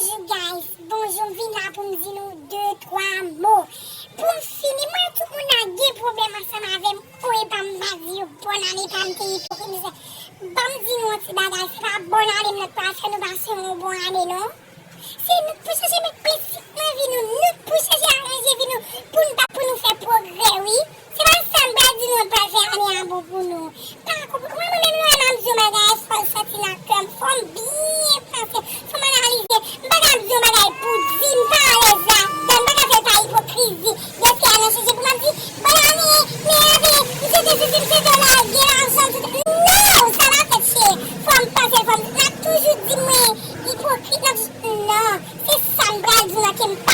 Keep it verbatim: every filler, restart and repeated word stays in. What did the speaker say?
Bonjou guys, bonjou, m vin la pou m di nou de twa mo. Pou m fini, mwen tout moun nan gen pwoblèm ansanm avè m. O, epa m pa di yo bòn ane, epa m te ipokrit, mezanmi. Ban m di nou yon ti bagay, se pa bòn ane m nan k pral fè nou pase yon bon ane non. Se nou k pou chèche met pitit nan vi nou, nou k pou chèche aranje vi nou, pou n pa pou nou fè pwogrè wi. Se pa sa m pral di nou an pral fè ane a bon pou nou. Pa konprann mwen menm lè m ap di yon bagay fò l sòti nan kè m, fò m byen panse, fò m analize. M pa ka ap di yon bagay pou di m pa alèz ladan, m pa ka fè l pa ipokrizi. Deske a nan chanje pou m ap di bòn ane, meyè ane, m swete sesi, m swete w lage lajan, m swete. Non, sa pa fèt cheri. Fò m panse l, fò m, n ap toujou di mwen ipokrit, n ap toujou, non, se sa m pral di w nan ke m